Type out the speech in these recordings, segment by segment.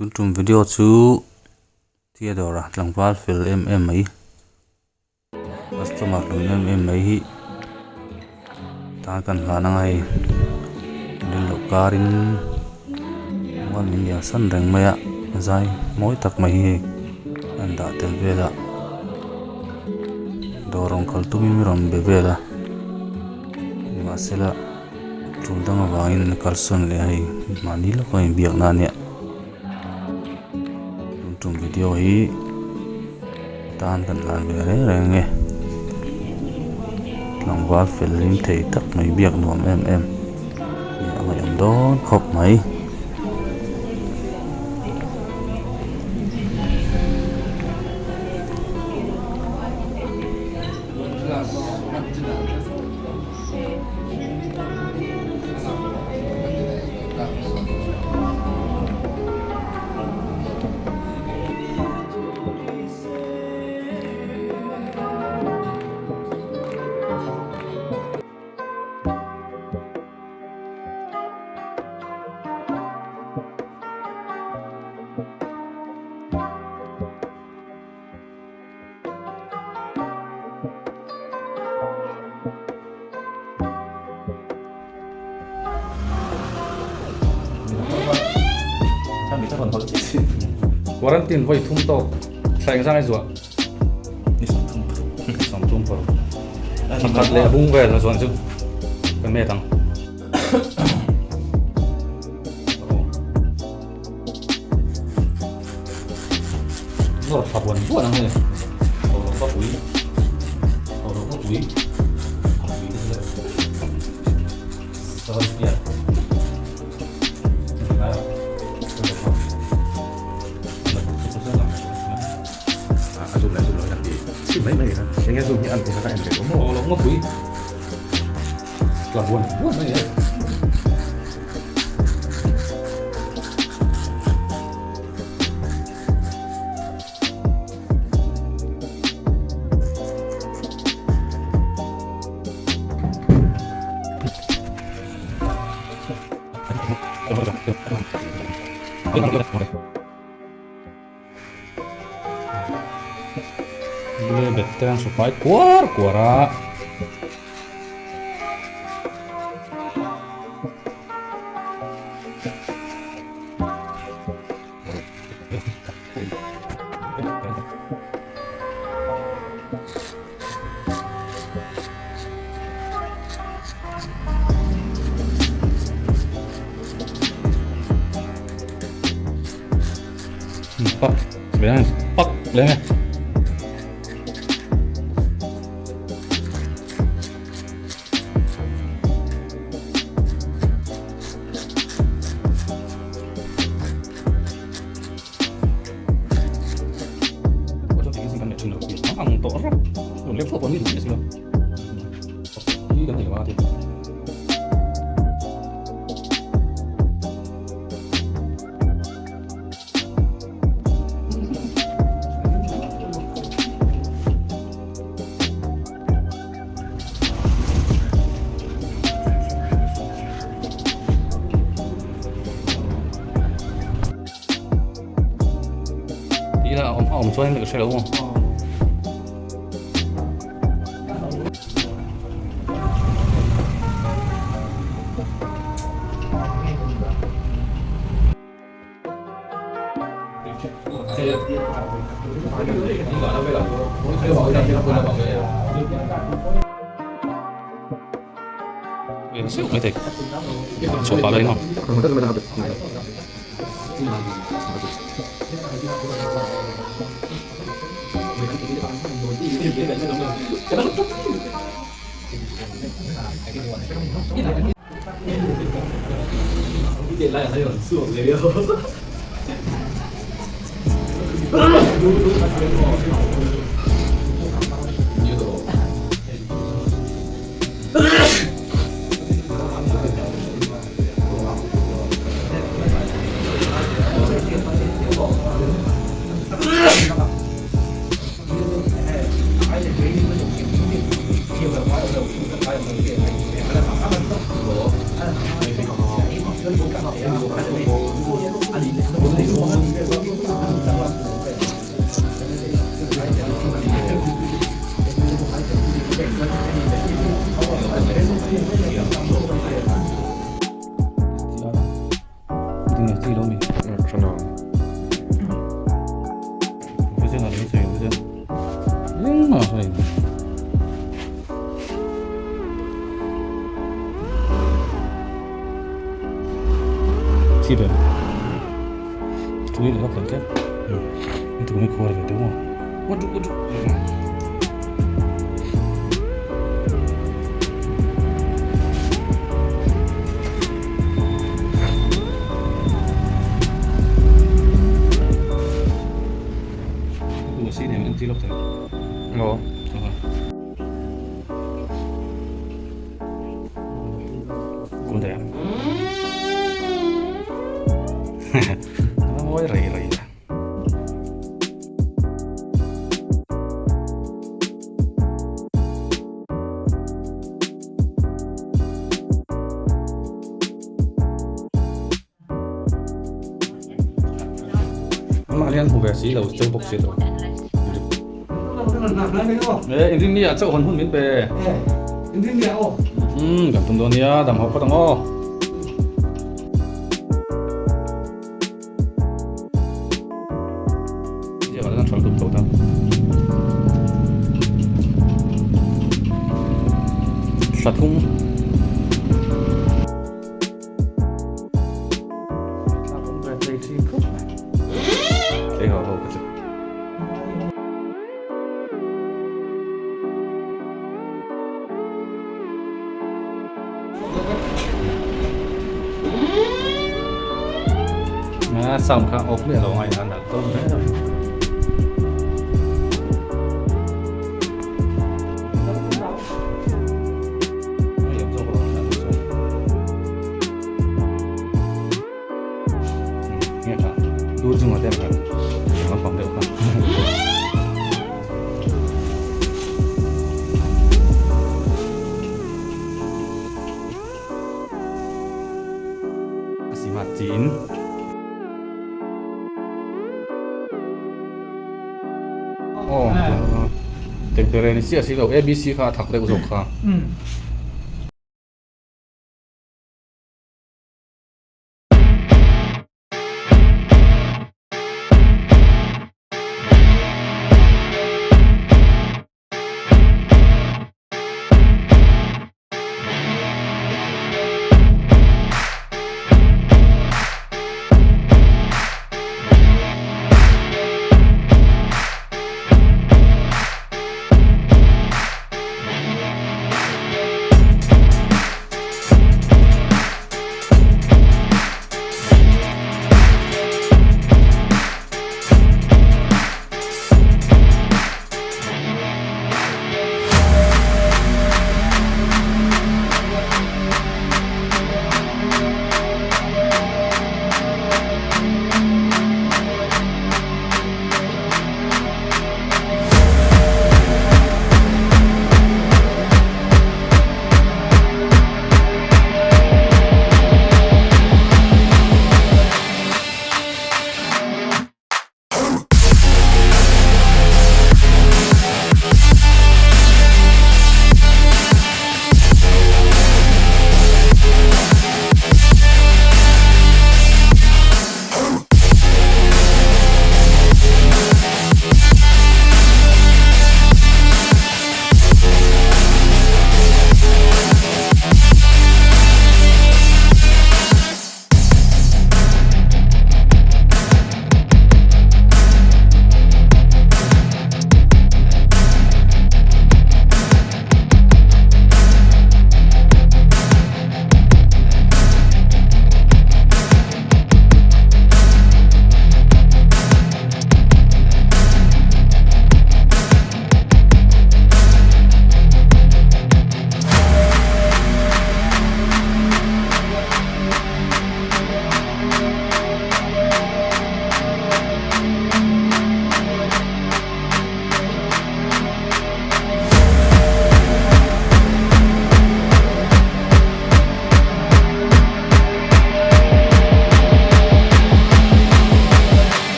Tun tum video chu Theodore-a tlangval fel em em mai customer hlun em em mai hi tan kan hlan anga hei rin loh karin mual min lian san reng mai a zai mawi tak mai hi hei a in dah tel vel a dawr rawn kal tumin min rawn be vel a nimahsela tul dang avangin a kalsawn leh a hei mahni lawka inbiakna a nia. Tun tum video hi tan kan hlan ve reng reng e tlangval fel hlim thei tak mai biak nuam em em nih a ngaihawm dawn khawp mai. Quarantine vawi thum tawk thla engzang ai zuah ni sawmthum paruk sawmthum paruk thla khat leh a bung vel na chuan chu kan met ang. Nawr tha buan buan ang hei Tawlawh ka pui Tawlawh ka pui Ka pui te chu Sawn hian A zoom leh zoom loh hian ti mai mai a enge zoom hi an ti kha ka en ve lo maw Tawlawh ka pui Tla buan buan mai e. Bule bet te an hru fai kuar kuar a. Pak leh pak leh. Tih a awm chuan ka hre lo maw. nge chi lo mi? Hran ang. Vision a lei sawi vision. Engmah hei. Chi ber. Tui leh lawk lo tlat. Ni tum hi khuar ve deuh maw? Udu udu. Aw. Mawi rei rei. Amah hian hmu ve si lo cheu bawk si lo. E inrin ni ah chauh hawn hun min pe. Inrin ni ah aw. Um kan tum dawn nia dam hauh phawt ang aw. Thla thum. Sound kha off miah lo a ngaih nan dawn hle a. Dur chungah te kha lampang deuh kha. A sima chin. Aw temperature ni chiah si lo ABC kha a thak deuh zawk kha.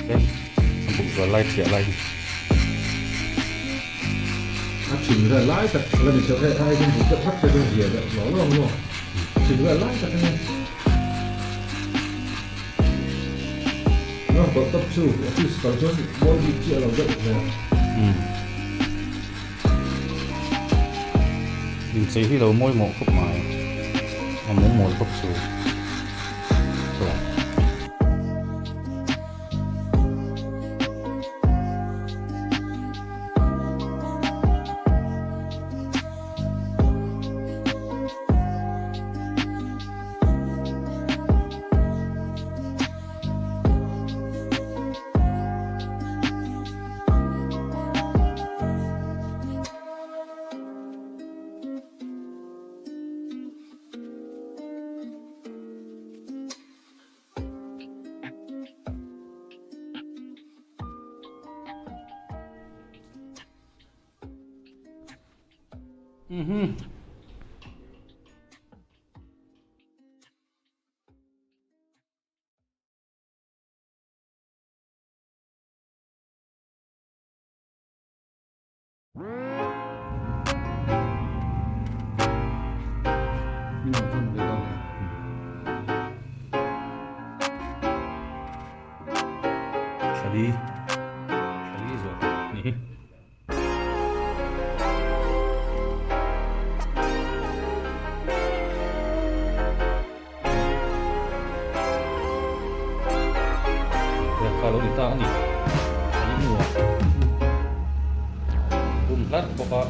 Tlem a buk zual lai thiah lai hi. A thin vel lai tak a la ni chauh e, ai chuan buk deuh hlak se chuan zia deuh hlawh hlawh ang maw? Thin vel lai tak a nia. Nang tawlh tawp chu office kal chuan mawi bik chiah lo deuh hmel. Inchei hi lo mawi mawh khawp mai, a mawm mawi khawp chu. Mhm. Thali thali zuah ni hi. Kha lo ni ta a ni. A ni hnuah bum hlarh bawk a.